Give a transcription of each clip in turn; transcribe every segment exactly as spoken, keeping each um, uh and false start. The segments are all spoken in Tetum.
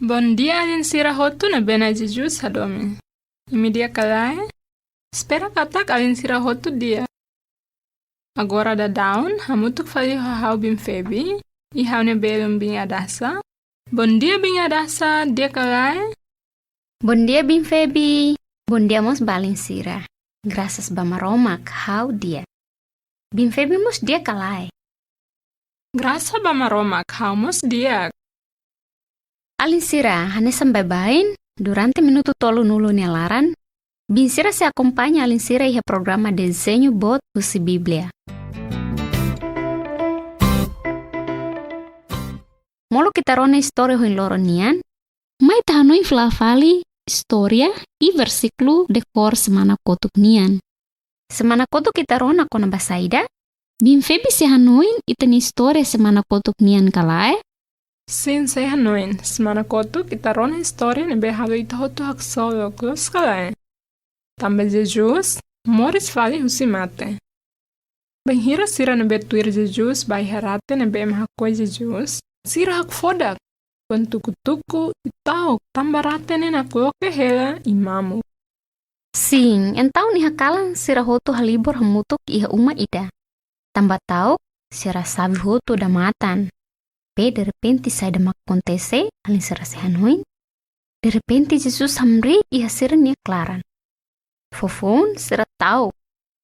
Bondia, alin sira hotu ne'ebé Na'i Jesus hadomi. Imi di'ak ka lae? Espera katak alin sira hotu di'ak. Agora daudaun, hamutuk fali ho ha'u Biin Febi, i ha'u-nia belun Biin Adasa. Bondia, Biin Adasa, di'ak ka lae? Bondia, Biin Febi. Bondia mós ba alin sira. Grasas ba Maromak, ha'u di'ak. Biin Febi mós di'ak ka lae? Grasa ba Maromak, ha'u mós di'ak. Alin sira, hanesan baibain, durante minutu tolunulu nia laran, biin sira sei akompaña alin sira iha programa Dezeñu Boot husi Bíblia. Molok ita rona istória ohin loron nian, mai ita hanoin fila fali istória i versíkulu dekór semana kotuk nian. Semana kotuk ita rona kona-ba saida? Biin Febi sei hanoin ita-nia istória semana kotuk nian ka lae? Sin, sei hanoin. Semana kotuk ita rona istória ne'ebé halo ita hotu haksolok, loos ka lae? Tanba Jesus moris fali husi mate. Bainhira sira ne'ebé tuir Jesus bá iha rate ne'ebé ema hakoi Jesus, sira hakfodak, kuandu tuku-tuku i ta'uk, tanba rate ne'e nakloke hela i mamuk. Sin, entaun iha kalan sira hotu halibur hamutuk iha uma ida. Tanba ta'uk, sira xave hotu odamatan. Be derrepente saida mak akontese, alin sira sei hanoin? Derrepente Jesus hamriik iha sira-nia klaran. Foufoun sira ta'uk,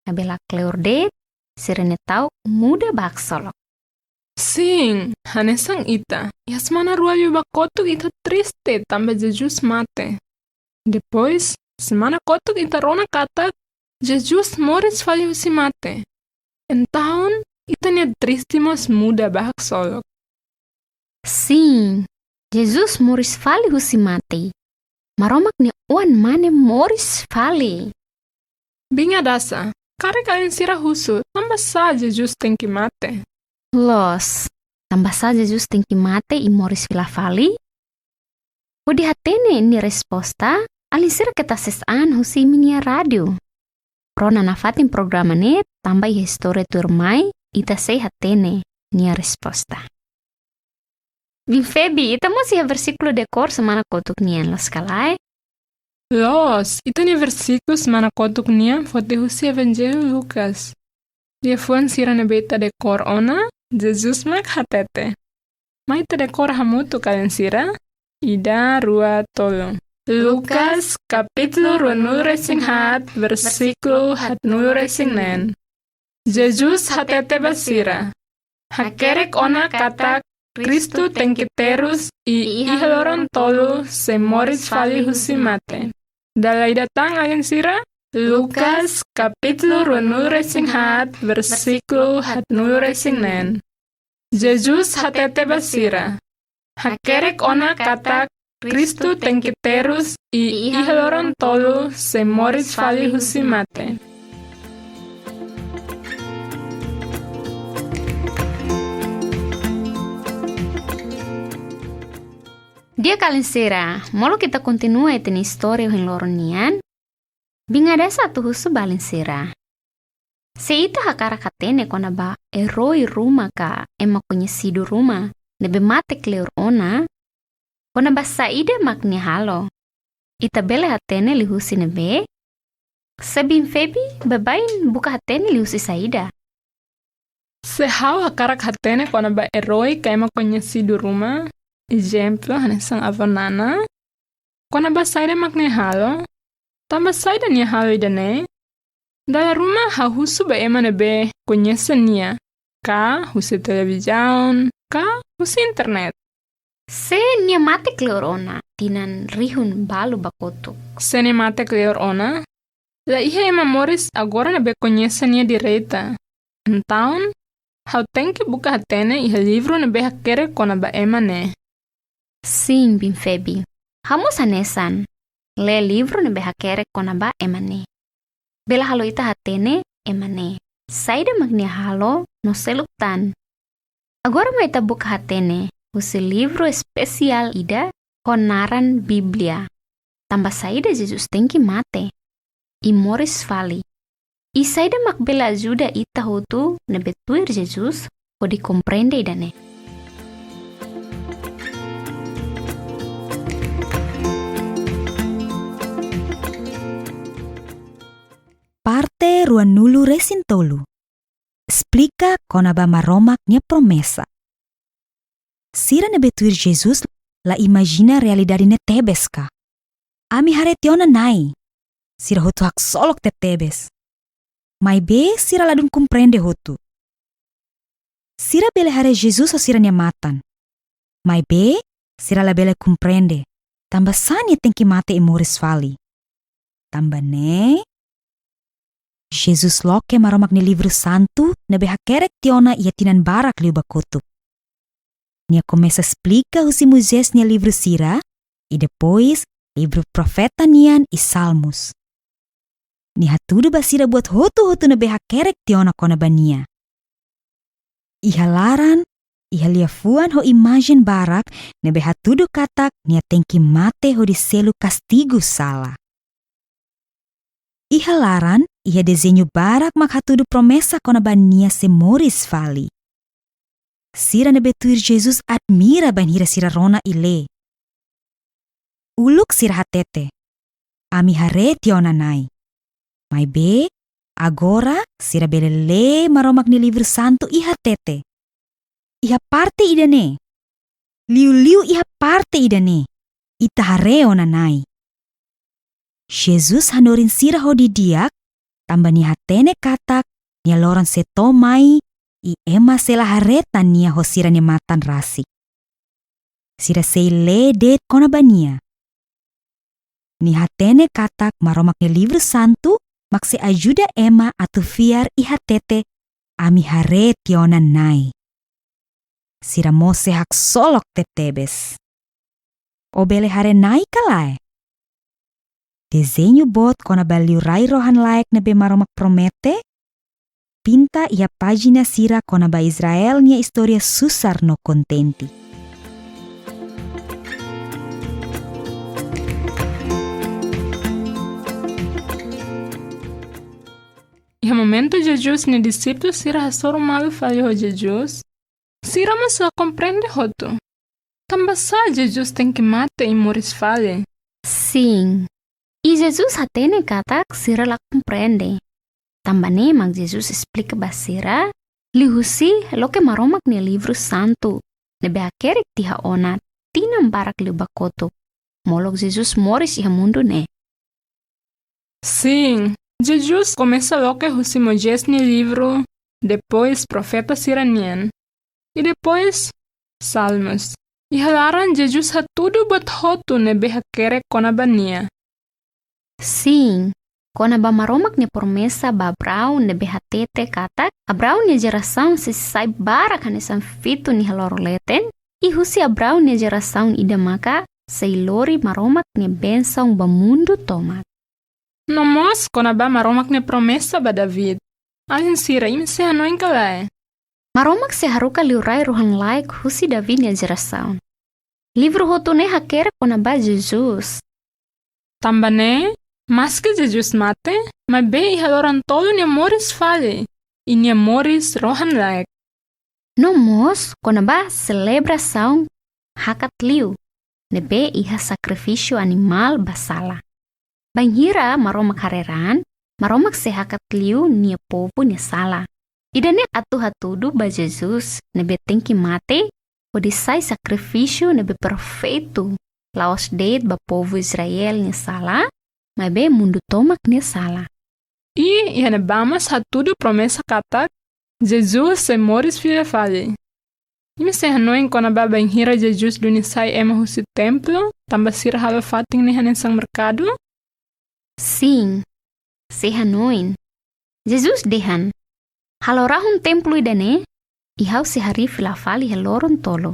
labele kleur de'it, sira-nia ta'uk muda ba haksolok. Sin, hanesan ita, iha semana rua liubá kotuk ita triste tanba Jesus mate. Depois, semana kotuk ita rona katak Jesus moris fali husi mate. Entaun, ita-nia triste mós muda ba haksolok. Sin, Jesus moris fali husi mate. Maromak nia Oan-Mane moris fali. Biin Adasa, karik alin sira husu, tanba sá Jesus tenke mate? Loos, tanba sá Jesus tenke mate i moris fila fali? Hodi hatene nia resposta, alin sira keta sees an husi imi-nia rádiu. Rona nafatin programa ne'e, tanba iha istória tuirmai, ita sei hatene nia resposta. Biin Febi, ita mós iha versíkulu dekór semana kotuk nian, loos ka lae? Loos, ita-nia versíkulu semana kotuk nian foti husi Evanjellu Lucas. Liafuan sira ne'ebé ita dekór ona, Jesus mak hatete. Mai ita dekór hamutuk, alin sira. Ida, rua, tolu. Lucas, kapítulu ruanulu resin haat, versíkulu haatnulu resin neen. Jesus hatete ba sira: Hakerek ona katak Kristu tenke terus i iha loron tolu sei moris fali husi mate. Dala ida tan, alin sira. Lucas, kapítulu ruanulu resin haat, versíkulu haatnulu resin neen. Jesus hatete ba sira: Hakerek ona katak Kristu tenke terus i iha loron tolu sei moris fali husi mate. Di'ak, alin sira, molok ita kontinua ita-nia istória ohin loron nian, Biin Adasa atu husu ba alin sira. Se ita hakarak hatene kona-ba eroi ruma ka ema koñesidu ruma ne'ebé mate kleur ona, kona-ba saida mak nia halo, ita bele hatene liuhusi ne'ebé? Se Biin Febi, baibain buka hatene liuhusi saida? Se ha'u hakarak hatene kona-ba eroi ka ema koñesidu ruma, ezemplu, hanesan avó Nana, kona-ba saida mak nia halo, tanba saida nia halo ida-ne'e, dala ruma ha'u husu ba ema ne'ebé koñese nia, ka husi televizaun, ka husi internet. Se nia mate kleur ona, tinan rihun balu ba kotuk. Se nia mate kleur ona, la iha ema moris agora ne'ebé koñese nia direta. Entaun, ha'u tenke buka hatene iha livru ne'ebé hakerek kona-ba ema ne'e. Sin, Biin Febi. Ha'u mós hanesan, lee livru ne'ebé hakerek kona-ba ema ne'e. Bele halo ita hatene ema ne'e, saida mak nia halo no seluk tan. Agora mai ita buka hatene husi livru espesiál ida ho naran Bíblia, tanba saida Jesus tenke mate i moris fali. I saida mak bele ajuda ita hotu ne'ebé tuir Jesus hodi komprende ida-ne'e. Parte ruanulu resin tolu. Esplika kona-ba Maromak nia promesa. Sira ne'ebé tuir Jesus la imajina realidade ne'e tebes ka. "Ami haree tiha ona Na'i," sira hotu haksolok tebetebes. Maibé sira ladún komprende hotu. Sira bele haree Jesus ho sira-nia matan. Maibé sira labele komprende tanbasá nia tenke mate i moris fali. Tanba ne'e, Jesus loke Maromak nia livru santu ne'ebé hakerek tiha ona iha tinan barak liubá kotuk. Nia komesa esplika husi Moisés nia livru sira, i depois livru profeta nian i Salmos. Nia hatudu ba sira buat hotu-hotu ne'ebé hakerek tiha ona kona-ba nia. Iha laran, iha liafuan ho imajen barak ne'ebé hatudu katak nia tenke mate hodi selu kastigu sala. Iha laran, iha dezeñu barak mak hatudu promesa kona-ba nia sei moris fali. Sira ne'ebé tuir Jesus admira bainhira sira rona i lee: "Uluk sira hatete: 'Ami haree tiha ona Na'i.' Maibé agora sira bele lee Maromak nia livru santu i hatete: 'Iha parte ida-ne'e, liuliu iha parte ida-ne'e, ita haree ona Na'i.'" Jesus hanorin sira ho didi'ak, tanba nia hatene katak nia loron sei to'o mai, i ema sei la haree tan nia ho sira-nia matan rasik. Sira sei lee de'it kona-ba nia. Nia hatene katak Maromak nia livru santu mak sei ajuda ema atu fiar i hatete: "Ami haree tiha ona Na'i." Sira mós sei haksolok tebetebes. Ó bele haree Na'i ka lae? Dezeñu boot kona-ba liurai rohan-laek ne'ebé Maromak promete pinta iha pájina sira kona-ba Israel nia istória susar no kontente. Iha momentu Jesus nia dixípulu sira hasoru malu fali ho Jesus, sira mós la komprende hotu tanbasá Jesus tenke mate i moris fali. Sin. I Jesus hatene katak sira la komprende. Tanba ne'e mak Jesus esplika ba sira liuhusi loke Maromak nia livru santu ne'ebé hakerek tiha ona tinan barak liubá kotuk, molok Jesus moris iha mundu ne'e. Sin, Jesus komesa loke husi Moisés nia livru, depois profeta sira-nian, i depois Salmos. Iha laran Jesus hatudu buat hotu ne'ebé hakerek kona-ba nia. Sin, kona-ba Maromak nia promesa ba Abraão ne'ebé hatete katak Abraão nia jerasaun sei sai barak hanesan fitun iha loro leten, i husi Abraão nia jerasaun ida maka sei lori Maromak nia bensaun ba mundu tomak. No mós kona-ba Maromak nia promesa ba David. Alin sira, imi sei hanoin ka lae? Maromak sei haruka liurai rohan-laek husi David nia jerasaun. Livru hotu ne'e hakerek kona-ba Jesus. Tanba ne'e, maski Jesus mate, maibé iha loron tolu nia moris fali, i nia moris rohan-laek. No mós kona-ba selebrasaun hakat liu ne'ebé iha sakrifísiu animál ba sala. Bainhira Maromak haree raan, Maromak sei hakat liu nia povu nia sala. Ida-ne'e atu hatudu ba Jesus ne'ebé tenke mate hodi sai sakrifísiu ne'ebé perfeitu, la'ós de'it ba povu Israel nia sala, maibé mundu tomak nia sala. I iha ne'ebá mós hatudu promesa katak Jesus sei moris fila fali. Imi sei hanoin kona-ba bainhira Jesus duni sai ema husi templu, tanba sira halo fatin ne'e hanesan merkadu? Sin, sei hanoin. Jesus dehan: "Halo rahun templu ida-ne'e, i ha'u sei harii fila fali iha loron tolu."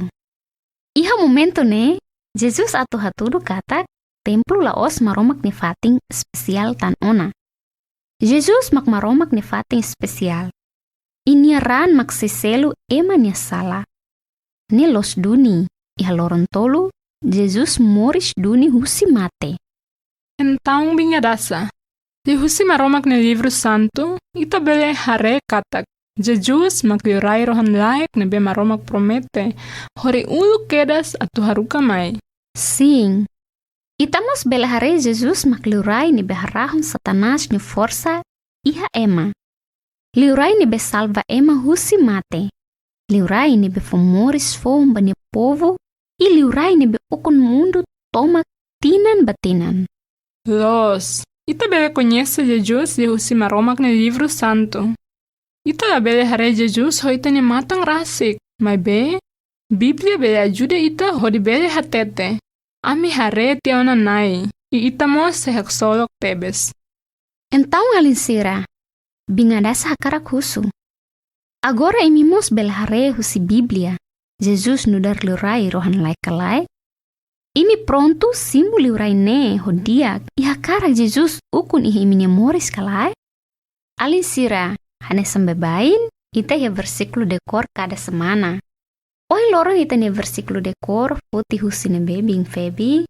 Iha momentu ne'e, Jesus atu hatudu katak templu la'ós Maromak nia fatin espesiál tan ona. Jesus mak Maromak nia fatin espesiál. I nia raan mak sei selu ema nia sala. Ne'e loos duni, iha loron tolu, Jesus moris duni husi mate. Entaun, biin Gadasa, liuhusi Maromak nia livru santu, ita bele haree katak Jesus mak liurai rohan-laek ne'ebé Maromak promete hori uluk kedas atu haruka mai. Sin. Ita mós bele haree Jesus mak liurai ne'ebé harahun Satanás nia forsa iha ema. Liurai ne'ebé salva ema husi mate. Liurai ne'ebé fó moris foun ba nia povu, i Liurai ne'ebé ukun mundu tomak tinan ba tinan. Loos, ita bele koñese Jesus liuhusi Maromak nia Livru Santu. Ita labele haree Jesus ho ita-nia matan rasik, maibé Bíblia bele ajuda ita hodi bele hatete: "Ami haree tiha ona Na'i, i ita mós sei haksolok tebes." Entaun, alin sira, Bin Adasa hakarak husu: Agora imi mós bele haree husi Bíblia Jesus nu'udar Liurai rohan-laek ka lae? Imi prontu simu Liurai ne'e ho di'ak i hakarak Jesus ukun iha imi-nia moris ka lae? Alin sira, hanesan baibain, ita iha versíkulu dekór kada semana. Ohin loron ita-nia versíkulu dekór foti husi ne'ebé, Bin Febi?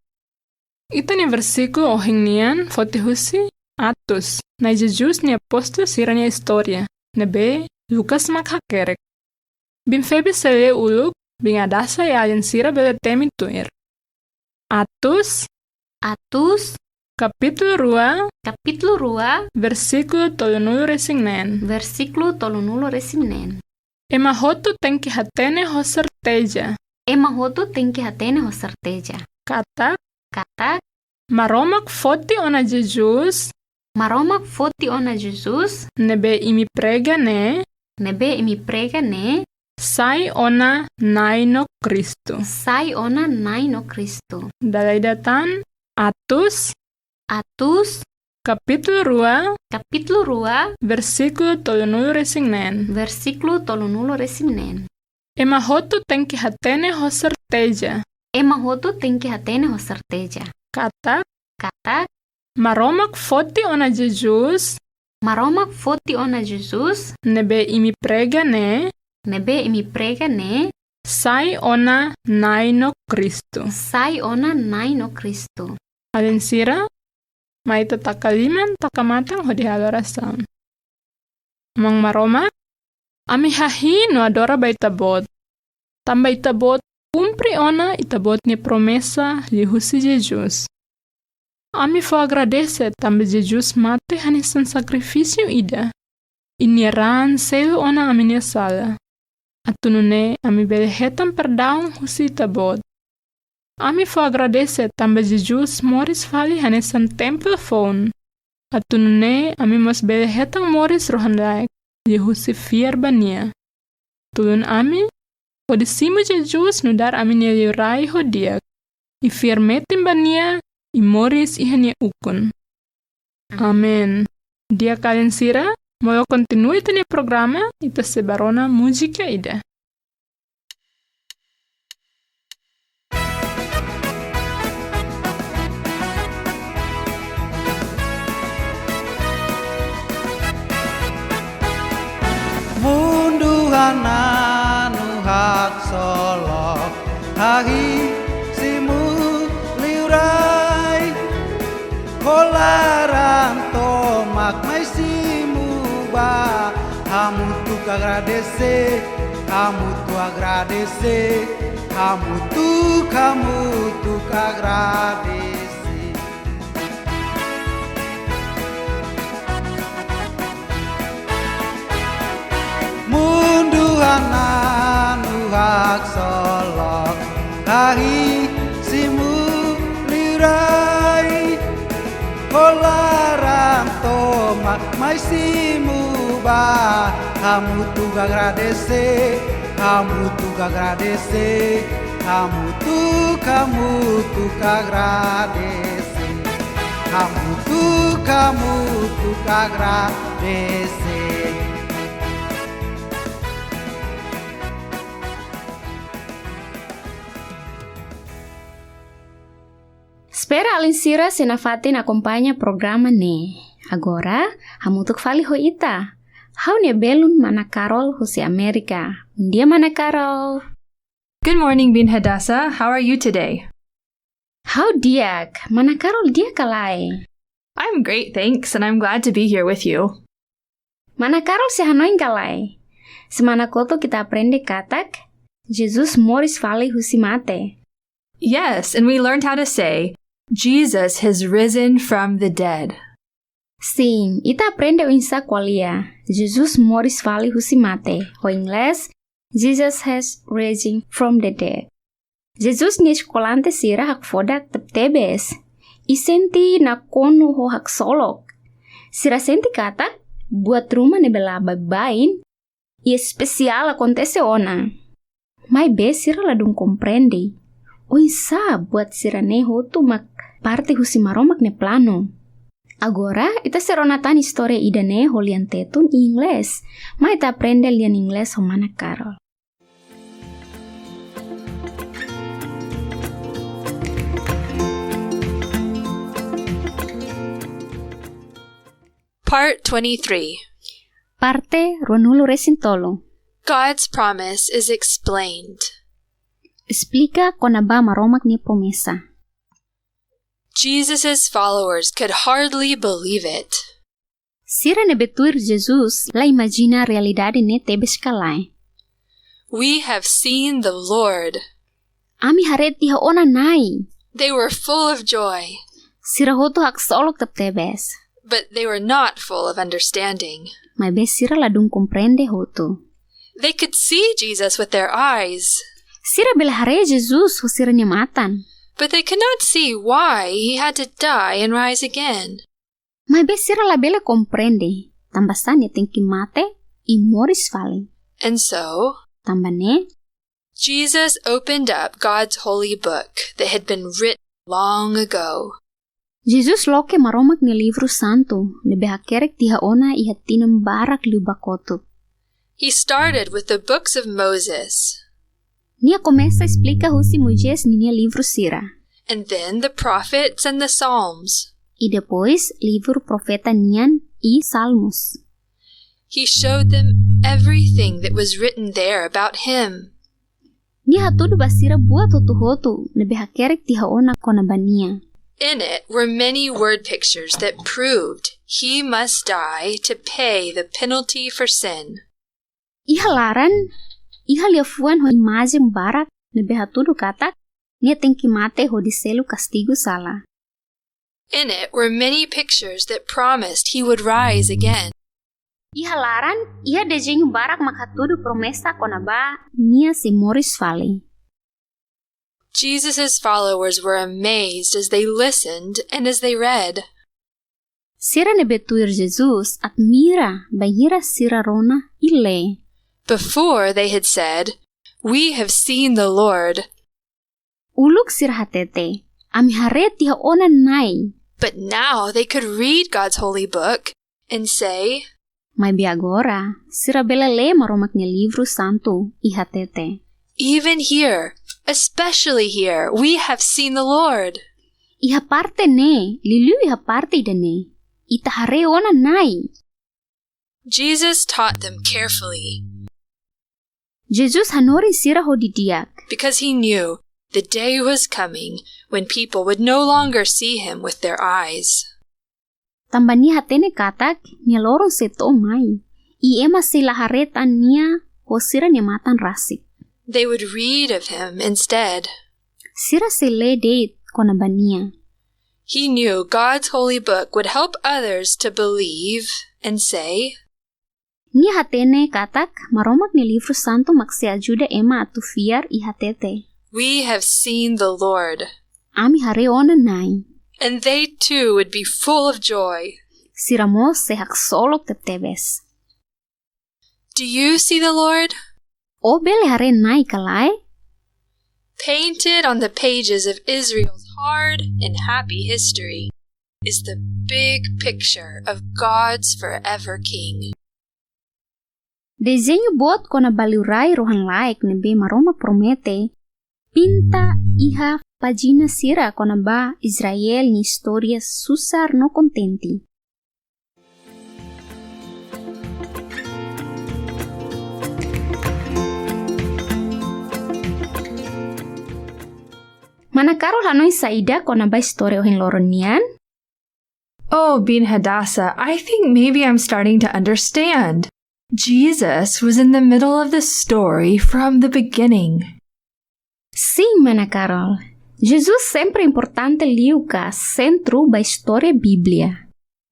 Ita-nia versíkulu ohin nian foti husi Atus, Na'i Jesus nia apóstolu sira-nia istória, ne'ebé Lucas mak hakerek. Bin Febi sei lee uluk, Bin Adasa i alin sira bele temi tuir. Atus, Atus, kapítulu rua, kapítulu rua, versíkulu tolunulu-resin-neen. Versíkulu tolunulu-resin-neen. Ema hotu tenke hatene ho serteza. Ema hotu tenke hatene ho serteza. Katak, katak, Maromak foti ona Jesus, Maromak foti ona Jesus, ne'ebé imi prega ne'e, ne'ebé imi prega ne'e, sai ona Na'i no Kristu. Sai ona Na'i no Kristu. Dala ida tan, Atus, Atus, kapítulu rua, kapítulu rua, versíkulu tolunulu-resin-neen. Versíkulu tolunulu-resin-neen. Ema hotu tenke hatene ho serteza. Ema hotu tenke hatene ho serteza. Katak, katak, Maromak foti ona Jesus, Maromak foti ona Jesus, ne'ebé imi prega ne'e, ne'ebé imi prega ne'e, sai ona Na'i no Kristu. Sai ona Na'i no Kristu. Alin sira, mai ita taka liman, taka matan hodi halo orasaun. Maun Maromak, ami hahi'i no adora ba Ita-Boot. Tanba Ita-Boot kumpre ona Ita-Boot nia promesa liuhusi Jesus. Ami fó agradese tanba Jesus mate hanesan sakrifísiu ida, i nia raan selu ona ami-nia sala, atu nune'e ami bele hetan perdaun husi Ita-Boot. Ami fó agradese tanba Jesus moris fali hanesan templu foun, atu nune'e ami mós bele hetan moris rohan-laek liuhusi fiar ba Nia. Tulun ami hodi simu Jesus nu'udar ami-nia Liurai ho di'ak, i fiar metin ba Nia, i moris iha Nia ukun. Amen. Di'ak, alin sira, molok kontinua ita-nia programa, ita sei bá rona múzika ida. Mundu hananu haksolok, hahi'i simu Liurai. Ho laran tomak mai simu bá, hamutuk agradese, hamutuk agradese, hamutuk, hamutuk agradese. Mundu hananu haksolok, hahi'i simu Liurai. Ho laran tomak mai simu bá, hamutuk agradese, hamutuk agradese, hamutuk, hamutuk agradese. Hamutuk, hamutuk agradese. Espera alin sira sei nafatin akompaña programa ne'e. Agora, hamutuk fali ho ita. Ha'u-nia belun Mana Carol husi Amérika. Bom dia, Mana Carol. Good morning, Bin Hadassah. How are you today? Ha'u di'ak, Mana Carol di'ak ka lae? I'm great, thanks, and I'm glad to be here with you. Mana Carol sei hanoin ka lae? Semana kotuk ita aprende katak Jesus moris fali husi mate. Yes, and we learned how to say, "Jesus has risen from the dead." Sin, ita aprende oinsá ko'alia Jesus moris fali husi mate, ho inglés, Jesus has risen from the dead. Jesus nia eskolante sira hakfodak tebetebes. I sente nakonu ho haksolok. Sira sente katak buat ruma ne'ebé la baibain i espesiál akontese ona. Maibé sira ladún komprende oinsá buat sira-ne'e hotu mak parte husi Maromak nia planu. Agora, ita sei rona tan istória ida-ne'e ho lian Tetun i Inglés. Mai ita aprende lian Inglés ho mana Carol. Part twenty-three. Parte ruanulu-resin-tolu. God's promise is explained. Esplika kona-ba Maromak nia promesa. Jesus' followers could hardly believe it. Sira ne'ebé tuir Jesus la imajina realidade ne'e tebes ka lae. We have seen the Lord. Ami haree tiha ona Na'i. They were full of joy, Sira hotu haksolok tebetebes. but they were not full of understanding. Maibé sira ladún komprende hotu. They could see Jesus with their eyes, Sira bele haree Jesus ho sira-nia matan. but they could not see why he had to die and rise again. Maibé sira labele komprende tanbasá nia tenke mate i moris fali. And so, Tanba ne'e, Jesus opened up God's holy book that had been written long ago. Jesus loke Maromak nia livru santu ne'ebé hakerek tiha ona iha tinan barak liubá kotuk. He started with the books of Moses, Nia komesa esplika husi Moisés ninia livru sira. and then the prophets and the Psalms. I depois livru profeta nian i Salmos. He showed them everything that was written there about him. Nia hatudu ba sira buat hotu-hotu ne'ebé hakerek tiha ona kona-ba nia. In it were many word pictures that proved he must die to pay the penalty for sin. Iha laran, iha liafuan ho imajen barak ne'ebé hatudu katak nia tenke mate hodi selu kastigu sala. In it were many pictures that promised he would rise again. Iha laran, iha dezeñu barak mak hatudu promesa kona-ba nia sei moris fali. Jesus' followers were amazed as they listened and as they read. Sira ne'ebé tuir Jesus admira bainhira sira rona i lee. Before they had said, "We have seen the Lord," Uluk sira hatete, "Ami haree tiha ona Na'i." But now they could read God's holy book and say, Maibé agora, sira bele lee Maromak nia livru santu i hatete, "Even here, especially here, we have seen the Lord." "Iha parte ne'e, liuliu iha parte ida-ne'e, ita haree ona Na'i." Jesus taught them carefully Jesus hanorin sira ho didi'ak. because he knew the day was coming when people would no longer see him with their eyes. Tanba nia hatene katak nia loron sei to'o mai, i ema sei la haree tan nia ho sira-nia matan rasik. They would read of him instead. Sira sei lee de'it kona-ba nia. He knew God's holy book would help others to believe and say, Nia hatene katak Maromak nia livru santu mak sei ajuda ema atu fiar i hatete, "We have seen the Lord." "Ami haree ona Na'i." And they too would be full of joy. Sira mós sei haksolok tebetebes. Do you see the Lord? Ó bele haree Na'i ka lae? Painted on the pages of Israel's hard and happy history is the big picture of God's forever King. Dezeñu boot kona-ba liurai rohan-laek ne'ebé Maromak promete pinta iha pájina sira kona-ba Israel nia istória susar no kontente. Mana Carol hanoin saida kona-ba istória ohin loron nian? Oh, Biin Hadassah, I think maybe I'm starting to understand. Jesus was in the middle of the story from the beginning. Sin, Mana Carol. Jesus sempre importante liu ka sentru ba istória Bíblia.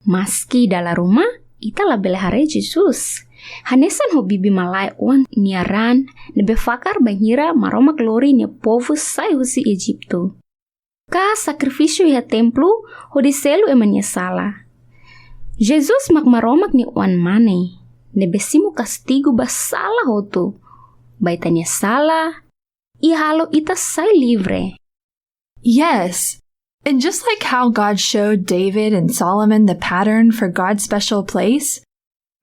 Maski dala ruma, ita labele haree Jesus. Hanesan ho bibi-malae oan nia raan ne'ebé fakar bainhira Maromak lori nia povu sai husi Ejitu. Ka sakrifísiu iha templu hodi selu ema nia sala. Jesus mak Maromak nia Oan-Mane, ne'ebé simu kastigu ba sala hotu, ba ita-nia sala, i halo ita sai livre. Yes, and just like how God showed David and Solomon the pattern for God's special place,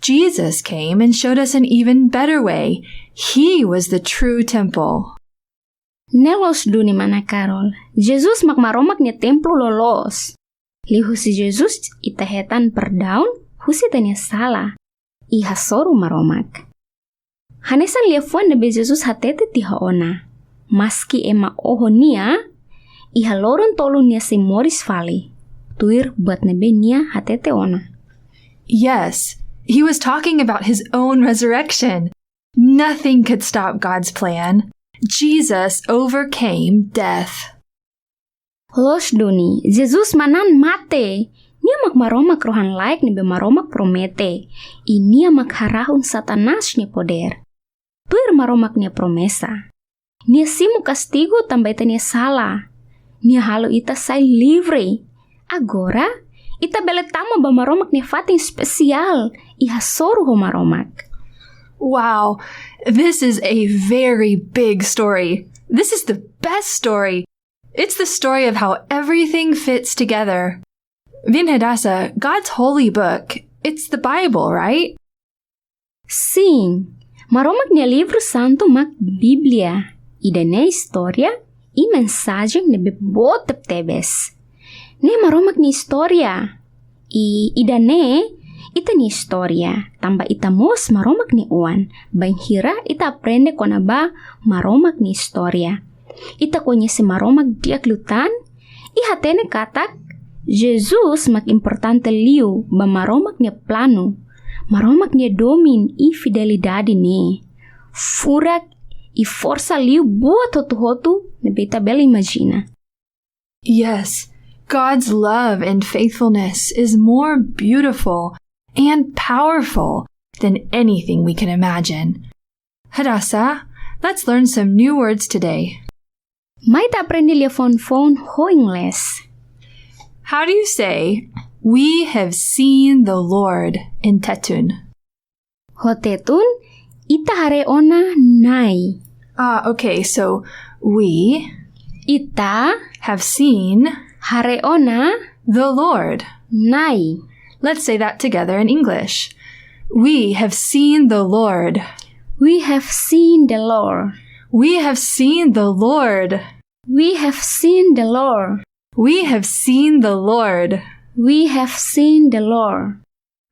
Jesus came and showed us an even better way. He was the true temple. Ne'e loos duni, mana Carol. Jesus mak Maromak nia templu loloos. Liuhusi Jesus ita hetan perdaun husi ita-nia sala, i hasoru Maromak. Hanesan liafuan ne'ebé Jesus hatete tiha ona: Maski ema oho nia, iha loron tolu nia sei moris fali, tuir buat ne'ebé nia hatete ona. Yes, he was talking about his own resurrection. Nothing could stop God's plan. Jesus overcame death. Loos duni, Jesus manán mate. Nia mak Maromak rohan-laek ne'ebé Maromak promete. I nia mak harahun Satanás nia podér. Tuir Maromak nia promesa. Nia simu kastigu tanba ita-nia sala. Nia halo ita sai livre. Agora, ita bele tama ba Maromak nia fatin espesiál, i hasoru ho Maromak. Wow, this is a very big story. This is the best story. It's the story of how everything fits together. Biin Hadassah, God's holy book, it's the Bible, right? Sin, Maromak nia livru santu mak Bíblia. Ida-ne'e istória i mensajen ne'ebé boot tebetebes. Ne'e Maromak nia istória. I ida-ne'e ita-nia istória, tanba ita mós Maromak nia oan, bainhira ita aprende kona-ba Maromak nia istória. Ita koñese Maromak di'ak liután, i hatene katak Jesus mak importante liu ba Maromak nia planu, Maromak nia domin i fidelidade ne'e furak i forsa liu buat hotu-hotu ne'ebé ita bele imajina. Yes, God's love and faithfulness is more beautiful and powerful than anything we can imagine. Hadassah, let's learn some new words today. Mai ita aprende liafuan foun ho Inglés. How do you say, "We have seen the Lord" in Tetun? Ho Tetun, ita haree ona Na'i. Ah, okay, so we Ita have seen haree ona the Lord. Na'i. Let's say that together in English. We have seen the Lord. We have seen the Lord. We have seen the Lord. We have seen the Lord. We have seen the Lord. We have seen the Lord.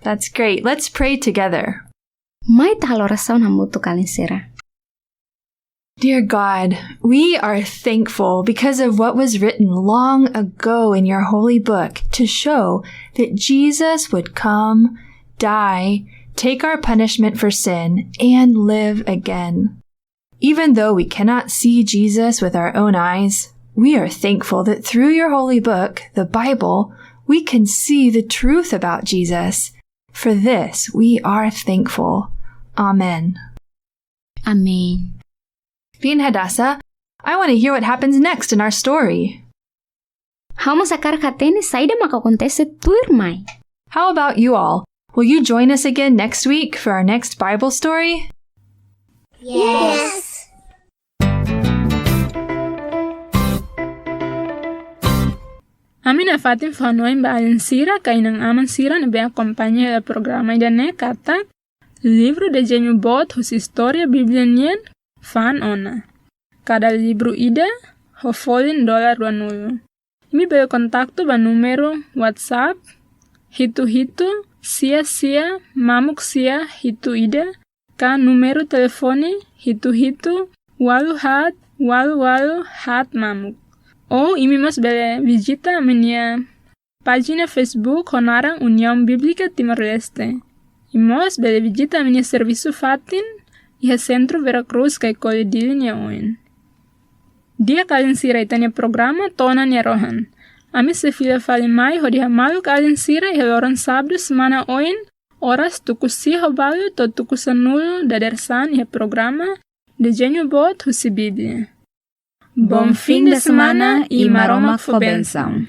That's great. Let's pray together. Mai ita halo orasaun hamutuk, alin sira. Dear God, we are thankful because of what was written long ago in your holy book to show that Jesus would come, die, take our punishment for sin, and live again. Even though we cannot see Jesus with our own eyes, we are thankful that through your holy book, the Bible, we can see the truth about Jesus. For this, we are thankful. Amen. Amen. Biin Hadassah, I want to hear what happens next in our story. Ha'u mós hakarak hatene saida mak akontese tuirmai. How about you all? Will you join us again next week for our next Bible story? Yes. Ami nafatin fó-hanoin ba alin sira ka inan-aman sira ne'ebé akompaña hela programa ida-ne'e katak livru Dezeñu Boot husi Istória Bíblia nian fa'an ona. Kada livru ida ho folin dolar ruanulu. Imi bele kontaktu ba númeru WhatsApp hitu hitu sia sia mamuk sia hitu ida, ka númeru telefone hitu hitu ualu haat ualu ualu haat mamuk. Ou imi mós bele vizita ami-nia pájina Facebook ho naran União Bíblica Timor-Leste. I mós bele vizita ami-nia servisu fatin iha Sentru Vera Cruz Caicoli Dili nia oin. Di'ak alin sira, ita-nia programa to'o ona nia rohan. Ami sei fila fali mai hodi hamaluk alin sira iha loron sábadu semana oin, oras tuku sia ho balu to'o tuku sanulu dadeer-saan iha programa Dezeñu Boot husi Bíblia. Bom fim de semana e Maromak fó bensaun.